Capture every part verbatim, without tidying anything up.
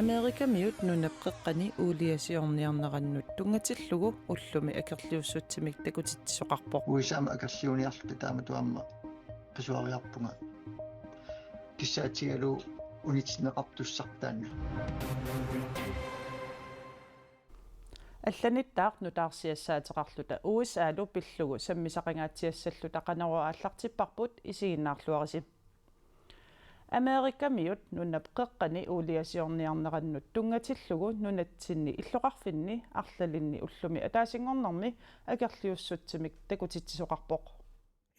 Amerikamiut nunap qeqqani uuliasiorniarnerannut tunngatillugu ullumi akerliussutsimik takutitsisoqarpoq. U S A-mi akerliuniarluta taamatut aamma qisuariarpunga kissaatigalugu unitsinneqartussaq taanna. Allanittaaq nutaarsiassaateqarluta U S A-lu pillugu sammisaqangaatsiassalluta Qanorooq aallartipparput, isiginnaarluarisi. Amerikamiut nunap qeqqani uuliasiorniarnerannut tunngatillugu nunatsinni illoqarfinni arlalinni ullumi ataasinngornermi akerliussutsimik takutitsisoqarpoq.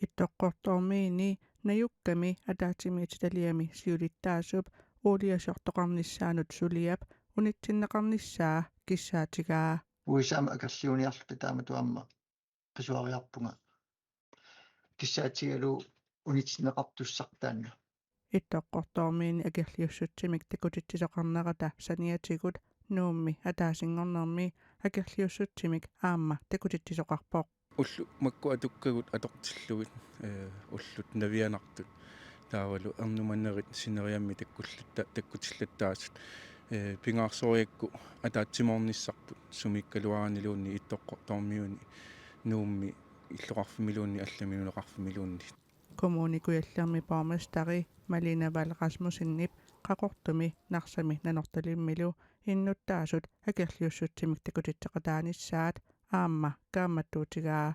Ittoqqortoormiini najukkami ataatsimiititaliami siulittaasup uuliasiortoqarnissaanut suliap unitsinneqarnissaa kissaatigaa. U S A-mi akerliuniarluta taamatut aamma qisuariarpunga kissaatigalugu unitsinneqartussaq taanna. Ittoqqortoormiini akerliussutsimik takutitsisoqarnerata saniatigut Nuummi ataasinngornermi akerliussutsimik aamma takutitsisoqarpoq. Ullut makku atukkagut atortillugit, ee, ullut navianartut taavalu ernumanerit sineriammi takkullatta-, takkutillattaasut, ee, pingaarsorigakku ataatsimoornissarput sumiikkaluaraniluunniit Ittoqqortoormiuni Nuummi illoqarfimmiluunniit allami nunaqarfimmiluunniit. Kommune Kujallermi borgmesteri Malene Vahl Rasmussenip Qaqortumi, Narsami, Nanortalimmilu innuttaasut akerliussutsimik takutitseqataanissaat aamma kaammattuutigaa.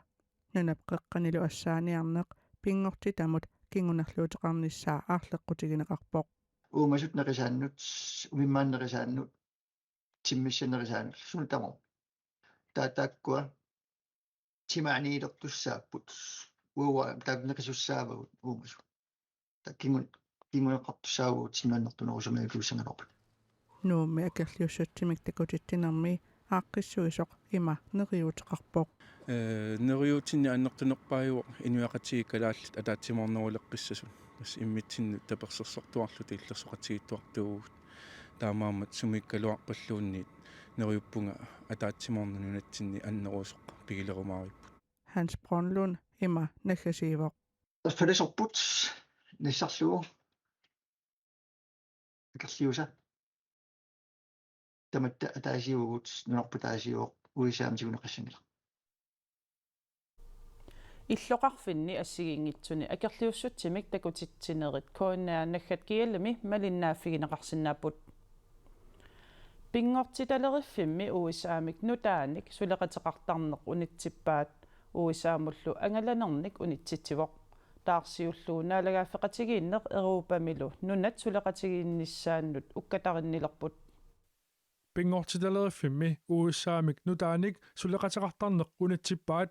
Nunap qeqqanilu assaaniarneq pinngortitamut kingunerluuteqarnissaa aarleqqutigineqarpoq. Uumasut neqisaannut, umimmaanneq neqisaannut, timmissaneq neqisaannut, sunut tamarmik. Taava taakkua timaaniilertussaapput. Uanga taava neqisussaavagut uumasut. Taava kingun-, kinguneqartussaavagut timmi annertunerusumiikkut tussangaluarpat. Nuummi akerliussutsimik takutitsinermi aaqqissuisoq ima neriuuteqarpoq. Ee, neriuutinni annertunerpaajuvoq inuiaqatigiit kalaallit ataatsimoorneruleqqissasut. Tassa immitsinnut tapersersortuarluta illersoqatigiittuartuuvugut. Taamaammat sumiikkaluarpalluunniit neriuppunga ataatsimoorneq nunatsinni annerusoq pigilerumaaripput. Hans Brønlund ima naggasiivoq. Tassa palisorput nassarlugu akerliusa. Tamatta ataasiuvugut, nunarput ataasiuvoq, U S A-mut tiguneqassanngilaq. Illoqarfinni assigiinngitsuni akerliussutsimik takutitsinerit K N R naggat G L-imi malinnaaffigineqarsinnaapput. Pinngortitaleriffimmi U S A-mik nutaanik suleqateqartarneq unitsippaat U S A-mullu angalanernik unitsitsivoq. Taarsiullugu naalagaaffeqatigiinneq Europamilu nunat suleqatigiinnissaannut ukkatarinnilerput. Pinngortitaleriffimmi U S A-mik nutaanik suleqateqartarneq unitsippaat.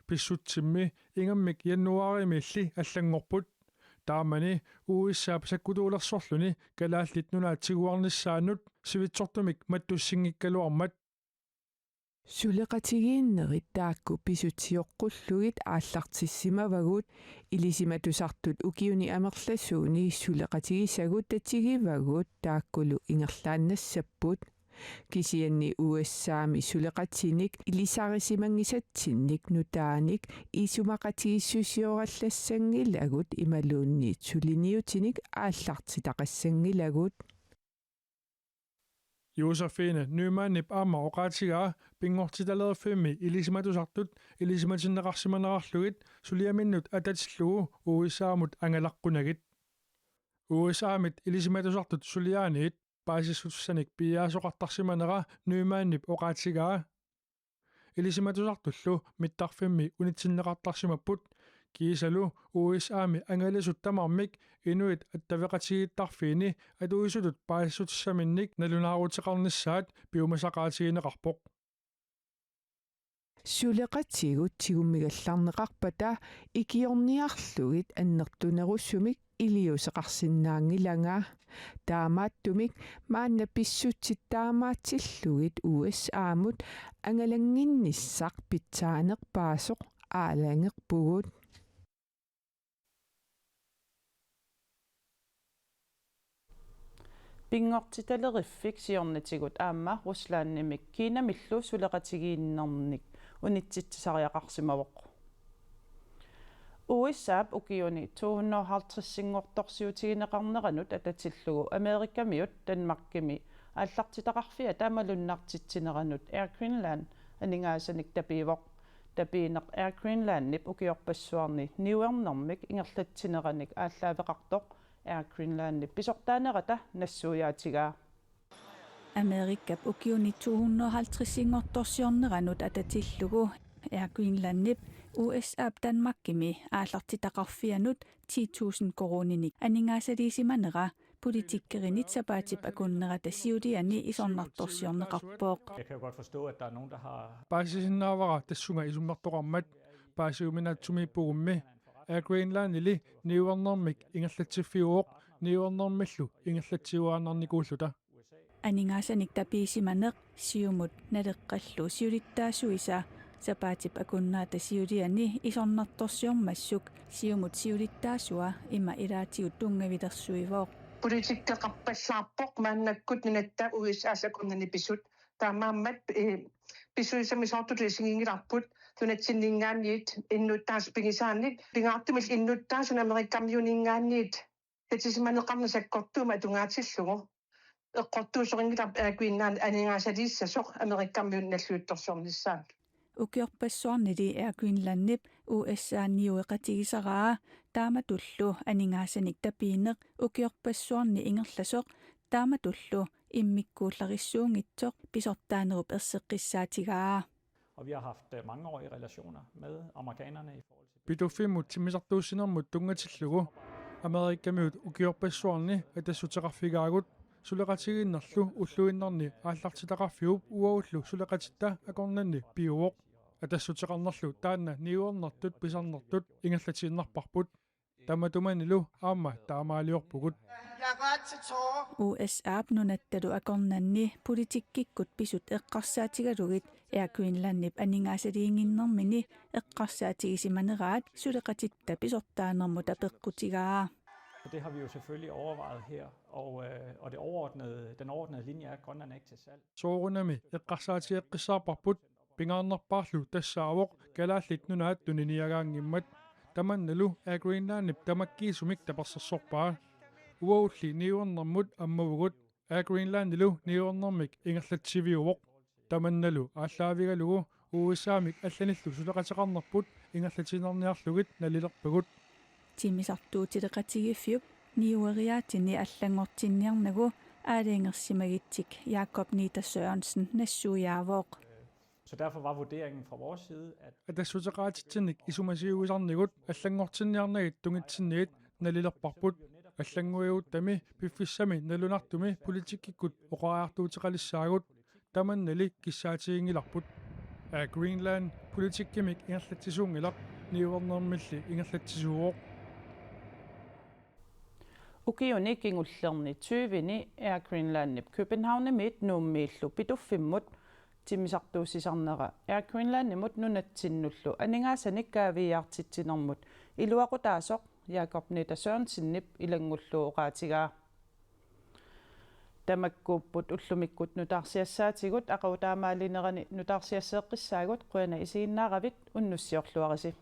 Pissutsimmi ingammik januaarimiilli allanngorput. Taamani U S A-p sakkutuulersorluni Kalaallit Nunaat tiguarnissaannut sivitsortumik mattussinngikkaluarmat. Suleqatigiinnerit taakku pisutsisoqqullugit aallartissimavagut, ilisimatusartut ukiuni amerlasuuni suleqatigisagut tatigivagut taakkulu ingerlaannassapput. Kisianni U S A-mi suleqatinik ilisarisimanngisatsinnik nutaanik isumaqatigiissusiorallassanngilakku imaluunniit suliniutinik aallartitaqassanngilakku. Josephine Nymandip aamma oqaatigaa pinngortitaleriffimmi ilisimatusartut ilisimatinneqarsimanerarlugit suliaminnut atatillugu U S A-mut angalaqqunagit. U S A-mit ilisimatusartut suliaaniit paasissutissanik piiaasoqartarsimanera Nymandip oqaatigaa. Ilisimatusartullu mittarfimmi unitsinneqartarsimapput, kiisalu U S A-mi angalasut tamarmik inuit attaveqatigiittarfiini atuisutut paasissutissaminnik nalunaaruteqarnissaat piumasaqaatigineqarpoq. Suleqatigut tigummigallarneqarpata ikiorniarlugit annertunerusumik iliuuseqarsinnaanngilanga. Taamaattumik maanna pissutsit taamaatsillugit U S A-mut angalannginnissaq pitsaanerpaasoq aalajangerpugut. Pinngortitaleriffik siornatigut aamma Ruslandimik Kinamillu suleqatigiinnernik unitsitsisariaqarsimavoq. U S A-p ukiuni to hundrede og halvtreds-inngortorsiutigineqarneranut atatillugu Amerikamiut Danmarkimi Aallartitaqarfiata malunnartitsineranut Air Greenland aningaasanik tapiivoq. Tapiineq Air Greenlandip ukiorpassuarni niuernermik ingerlatsineranik aallaaveqartoq Air Greenlandip pisortaanerata nassuiaatigaa. Amerikap ukiuni to hundrede og halvtreds-inngortorsiorneranut atatillugu Air Greenlandip U S A-p Danmarkimi aallartitaqarfianut ti tusind koruuninik aningaasaliisimanera politikerinit sapaatip akunnerata siuliani isornartorsiorneqarpoq. Jeg kan jo godt forstå, at der er nogen, der har Paasisinnaavara tassunga isummertoqarmat, paasiuminaatsumiippugummi. Air Greenlandili niuernermik ingerlatsiffiuvoq, niuernermillu ingerlatsiuaannarnikuulluta. Aningaasanik tapiisimaneq Siumut Naleqqallu siulittaasuisa sapaatip akunnerata siuliani isornartorsiormassuk Siumut siulittaasua ima ilaatigut tunngavilersuivoq. Politikeqarpallaarpoq maannakkut nunatta U S A-s akunnani pisut. Taamaammat, eh, pisuusamisoortutut isiginngilarput nunatsinninngaanniit innuttaasut pigisaanik, pingaartumillu innuttaasut Amerikamiuninngaanniit tatisimaneqarneq sakkortuumik atugaatillugu. Eqqortuussorinngilarput Air Greenland aningaasaliissasoq Amerikamiut nalliuttorsiornissaat. Ukiorpassuarnili Air Greenlandip U S A niueqatigisaraa taamatullu aningaasanik tapiineq ukiorpassuarni ingerlasoq taamatullu immikkuullarissuunngitsoq pisortaanerup erseqqissaatigaa. Og vi har haft øh, mangeårige relationer med amerikanerne i forhold til Pituffimmut timmisartuussinermut tunngatillugu Amerikamiut ukiorpassuarni atassuteqarfigaagut. Suleqatigiinnerlu ulluinnarni aallartitaqarfiup uagullu suleqatitta akornanni piuvoq. Atassuteqarnerlu taanna niuernertut pisarnertut ingerlatiinnarparput. Tamatumanilu aamma taamaaliorpugut. U S A-p nunattalu akornanni politikkikkut pisut eqqarsaatigalugit Air Greenlandip aningaasaliinnginnermini eqqarsaatigisimaneraat suleqatitta pisortaanermut apeqqutigaa. Og det har vi jo selvfølgelig overvejet her, og, øh, og det overordnede, den overordnede linje er, at Grønland er ikke til salg. Soorunami eqqarsaatigeqqissaarparput, pingaarnerpaarlu tassaavoq Kalaallit Nunaat tuniniagaanngimmat. Tamannalu Air Greenlandip tamakkiisumik tapersersorpaa. Uagulli niuernermut ammavugut, Air Greenlandilu niuernermik ingerlatsiviuvoq. Tamannalu aallaavigalugu U S A-mik allanillu suleqateqarnerput ingerlatiinnarniarlugit nalilerpagut. Timmisartuutileqatigiiffiup niueriaatini allanngortinniarnagu aalajangersimagitsik Jakob Niita Sørensen nassuiaavoq. Så derfor var vurderingen fra vores side, at Atassuteqaatitsinnik isumasiuisarnigut allanngortinniarnagit tungitsinniit nalilerparput. Allannguiguttami piffissami nalunartumi politikkikkut oqariartuuteqalissaagut. Tamannali kissaatiginngilarput. Air Greenland politikkimik ingerlatsisuunngilaq, niuernermilli ingerlatsisuuvoq. Ukiuni kingullerni tyveni Air Greenlandip Københavnimiit Nuummiillu Pituffimmut timmisartuussisarnera Air Greenlandimut nunatsinnullu aningaasanik kaaviiaartitsinermut iluaqutaasoq Jakob Niita Sørensenip ilanngullugu oqaatigaa. Tamakkuupput ullumikkut nutaarsiassaatigut, aqagu taamaalinerani nutaarsiasseeqqissaagut, qujanaq isiginnaaravit, unnussiorluarisi.